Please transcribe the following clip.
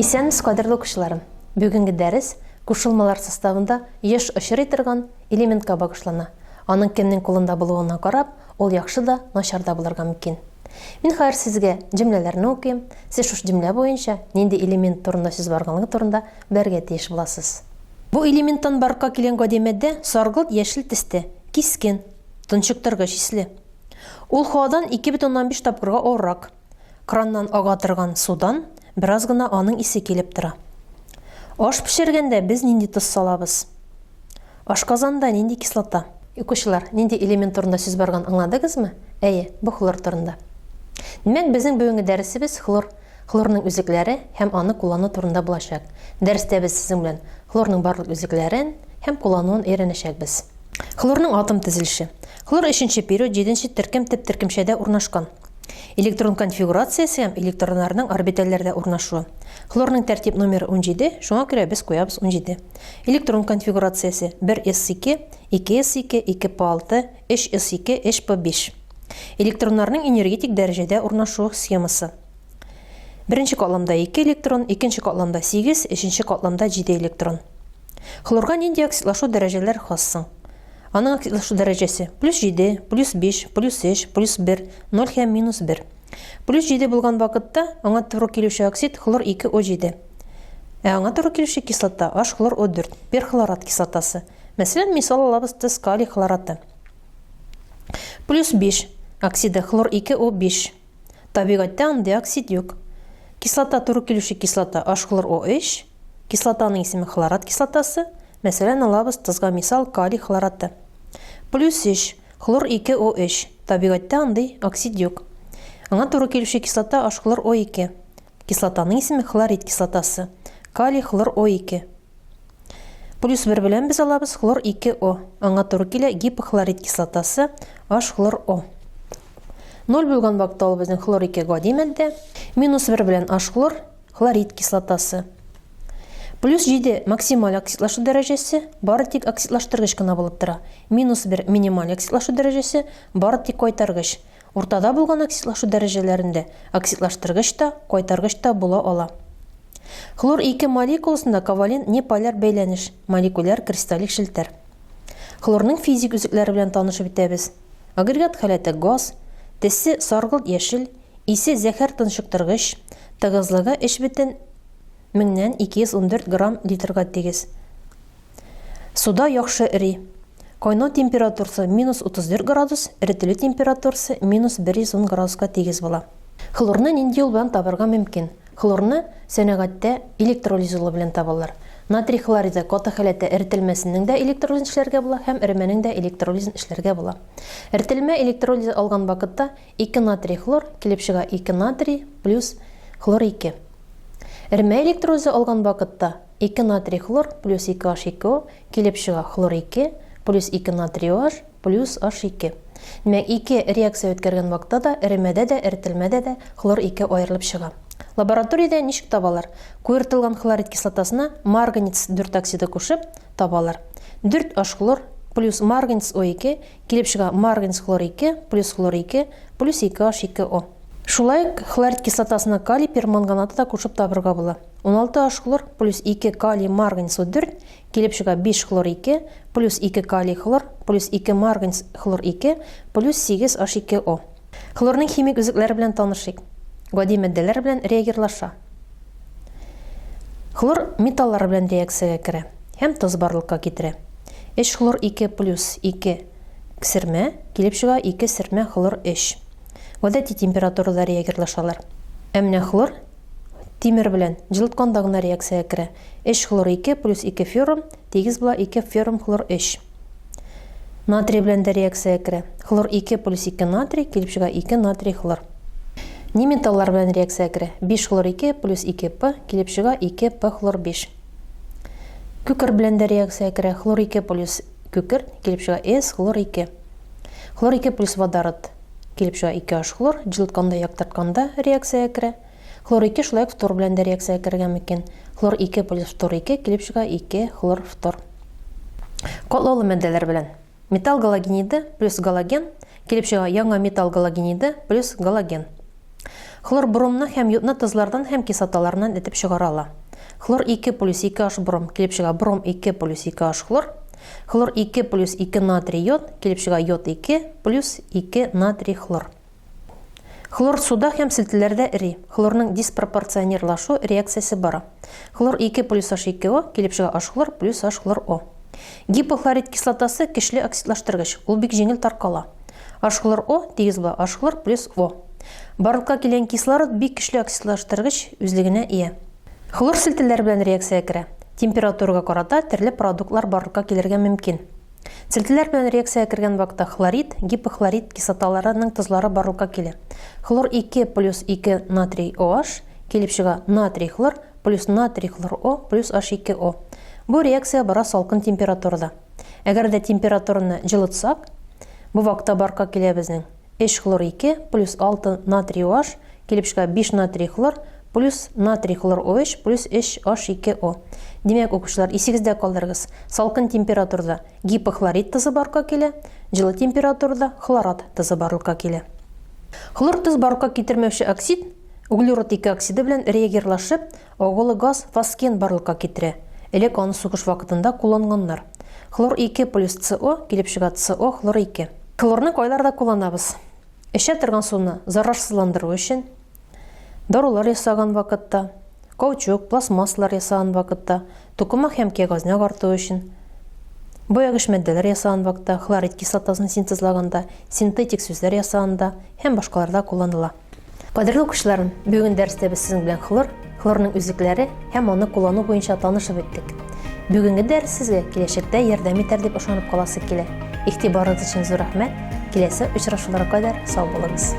Исәнмесез, кадерле укучыларым! Бүгенге дәрес кушылмалар составында еш очрый торган элементка багышлана. Аның кемнең кулында булуына карап, ул яхшы да, начар да булырга мөмкин. Мин хәзер сезгә җөмләләрне укыйм, сез шушы җөмлә буенча нинди элемент турында сүз барганлыгы турында белергә тиеш буласыз. Бу элементтан барлыкка килгән гади матдә саргылт яшел төстә, кискен, тончыктыргыч исле. Ул һавадан 2,5 тапкырга авыррак. Краннан ага торган судан бераз гына аның исе килеп тора. Аш пешергәндә без нинди тоз салабыз? Ашказанда нинди кислота? Укучылар, нинди элемент турында сүз барган аңладыгызмы? Әйе, бу хлор турында. Димәк, безнең бүгенге дәресебез хлор, хлорның үзлекләре һәм аны куллану турында булачак. Дәрестә без сезнең белән хлорның барлык үзлекләрен һәм куллануын өйрәнәчәкбез. Хлорның атом төзелеше. Хлор өченче период җиденче төркем төп төркемчәдә урнашкан. Электрон конфигурациясе һәм электроннарның орбитальләрдә урнашуы. Хлорның тәртип номеры 17, шуңа күрә без куябыз 17. Электрон конфигурациясе 1s2, 2s2, 2p6, 3s2, 3p5. Электроннарның энергетик дәрәҗәдә урнашуы схемасы. Беренче катламда 2 электрон, икенче катламда 8, өченче катламда 7 электрон. Хлорга нинди оксидлашу дәрәҗәләр хас соң? Аның оксидлашу дәрәҗәсе плюс 7, плюс 5, плюс 3, плюс 1, 0 һәм минус 1. Плюс 7 булган вакытта аңа туры килүче оксид хлор 2О7. Ә аңа туры килүче кислота H хлор О4, перхлорат кислотасы. Мәсәлән, мисал алабыз тоз калий хлораты. Плюс 5 оксиды хлор 2О5. Табигатьтә андый оксид юк. Кислота туры килүче кислота H хлор О3. Кислотаның исеме хлорат кислотасы. Мәсәлән, алабыз тозга мисал калий хлораты. Плюс 3, хлор 2 О3. Табигатьтә андый оксид юк. Аңа туры килүче кислота H хлор О2. Кислотаның исеме хлорид кислотасы. Калий хлор О2. Плюс 1 белән без алабыз хлор 2 О. Аңа туры килә гипохлорид кислотасы H хлор О. 0 булган вакытта ул безнең хлор 2 гади матдә. Минус 1 белән H хлор хлорид кислотасы. Плюс 7 максималь оксидлашу дәрәҗәсе, бары тик оксидлаштыргыч кына булып тора. Минус 1 минималь оксидлашу дәрәҗәсе, бары тик кайтаргыч. Уртада булган оксидлашу дәрәҗәләрендә оксидлаштыргыч та, кайтаргыч та була ала. Хлор 2 молекуласында ковалент неполяр бәйләнеш, молекуляр кристаллик челтәр. Хлорның физик үзлекләре белән танышып үтәбез. Агрегат халәте газ, төсе саргылт-яшел, исе зәһәр тончыктыргыч, тыгызлыгы 3,214 грамм литрга тигез. Суда яхшы эри. Кайнау температурасы минус 34 градус, эретелү температурасы минус 110 градуска тигез була. Хлорны нинди юл белән табарга мөмкин? Хлорны сәнәгатьтә электролиз юлы белән табалар. Натрий хлориды каты халәттә эретелмәсенең дә электролизын эшләргә була һәм эремәнең дә электролизын эшләргә була. Эретелмә электролизы алган вакытта 2 натрий хлор килеп чыга 2 натрий плюс хлор 2. Эремә электролизы алган вакытта 2 натрий хлор плюс 2 H2O килеп чыга хлор 2 плюс 2 натрий OH плюс H2. Димәк, ике реакция үткәргән вакытта да, эремәдә дә, эретелмәдә дә хлор 2 аерылып чыга. Лабораториядә ничек табалар? Куертылган хлорид кислотасына марганец 4 оксиды кушып табалар. 4 H хлор плюс марганец О2 килеп чыга марганец хлор 2 плюс хлор 2 плюс 2 H2O. Шулай ук хлорид кислотасына калий перманганаты да кушып табырга була. 16 H хлор плюс 2 калий марганец О4 Килеп чыга 5 хлор 2 плюс 2 калий хлор плюс 2 марганец хлор 2 плюс 8 H2O. Хлорның химик үзлекләре белән танышыйк. Гади матдәләр белән реагирлаша. Хлор металлар белән реакциягә керә һәм тоз барлыкка китерә. 3 хлор 2 плюс 2 сермә килеп чыга 2 сермә хлор 3. Гадәти температурада реагирлашалар. Ә менә хлор Тимер белән җылытканда гына реакциягә керә. 3 хлор 2 плюс 2 феррум тигез була 2 феррум хлор 3. Натрий белән дә реакциягә керә. Хлор 2 плюс 2 натрий килеп чыга 2 натрий хлор. Ни металлар белән реакциягә керә? 5 хлор 2 плюс 2 П килеп чыга 2 П хлор 5. Күкер белән дә реакциягә керә. Хлор 2 плюс күкер килеп чыга С хлор 2. Хлор 2 плюс водород килеп чыга 2 H хлор. Җылытканда, яктыртканда реакциягә керә. Хлор 2 шулай ук фтор белән дә реакциягә керергә мөмкин. Хлор 2 плюс фтор 2 килеп чыга 2 хлор фтор. Катлаулы матдәләр белән. Металл галогениды плюс галоген килеп чыга яңа металл галогениды плюс галоген. Хлор бромны һәм йодны тозлардан һәм кислоталарыннан этеп чыгара ала. Хлор 2 плюс 2 H бром килеп чыга бром 2 плюс 2 H хлор. Хлор 2 плюс 2 натрий йод килеп чыга йод 2 плюс 2 натрий хлор. Хлор суда һәм селтеләрдә эри. Хлорның диспропорционирлашу реакциясе бара. Хлор 2 плюс H2O килеп чыга H хлор плюс H хлор О. Гипохлорид кислотасы көчле оксидлаштыргыч, ул бик җиңел таркала. H хлор О тигез була H хлор плюс О. Барлыкка килгән кислород бик көчле оксидлаштыргыч үзлегенә ия. Хлор селтеләр белән реакциягә керә. Температурага карата төрле продуктлар барлыкка килергә мөмкин. Селтеләр белән реакциягә кергән вакытта хлорид, гипохлорид кислоталарының тозлары барлыкка килә. Хлор 2 плюс 2 натрий OH килеп чыга натрий хлор плюс натрий хлор О плюс H2O. Бу реакция бара салкын температурада. Әгәр дә температураны җылытсак, бу вакытта барлыкка килә безнең 3 хлор 2 плюс 6 натрий OH килеп чыга 5 натрий хлор плюс натрий хлор OH плюс 3 H2O. Димәк, укучылар, исегездә калдырыгыз, салкын температурада гипохлорид тозы барлыкка килә, җылы температурада хлорат тозы барлыкка килә. Хлор тоз барлыкка китермәүче оксид углерод 2 оксиды белән реагирлашып, агулы газ фосген барлыкка китерә. Элек аны сугыш вакытында кулланганнар. Хлор 2 плюс СО килеп чыга СО хлор 2. Хлорны кайларда кулланабыз? Эчә торган суны зарарсызландыру өчен, дарулар ясаган вакытта, каучук, пластмассалар ясаган вакытта, тукыма һәм кәгазьне агарту өчен, боягыч матдәләр ясаган вакытта, хлорид кислотасын синтезлаганда, синтетик сүзләр ясаганда һәм башкаларда кулланыла. Кадерле укучыларым, бүген дәрестә без сезнең белән хлор, хлорның үзлекләре һәм аны куллану буенча танышып үттек. Бүгенге дәрес сезгә киләчәктә ярдәм итәр дип ышанып каласы килә. Игътибарыгыз өчен зур рәхмәт. Киләсе очрашуларга кадәр сау булыгыз.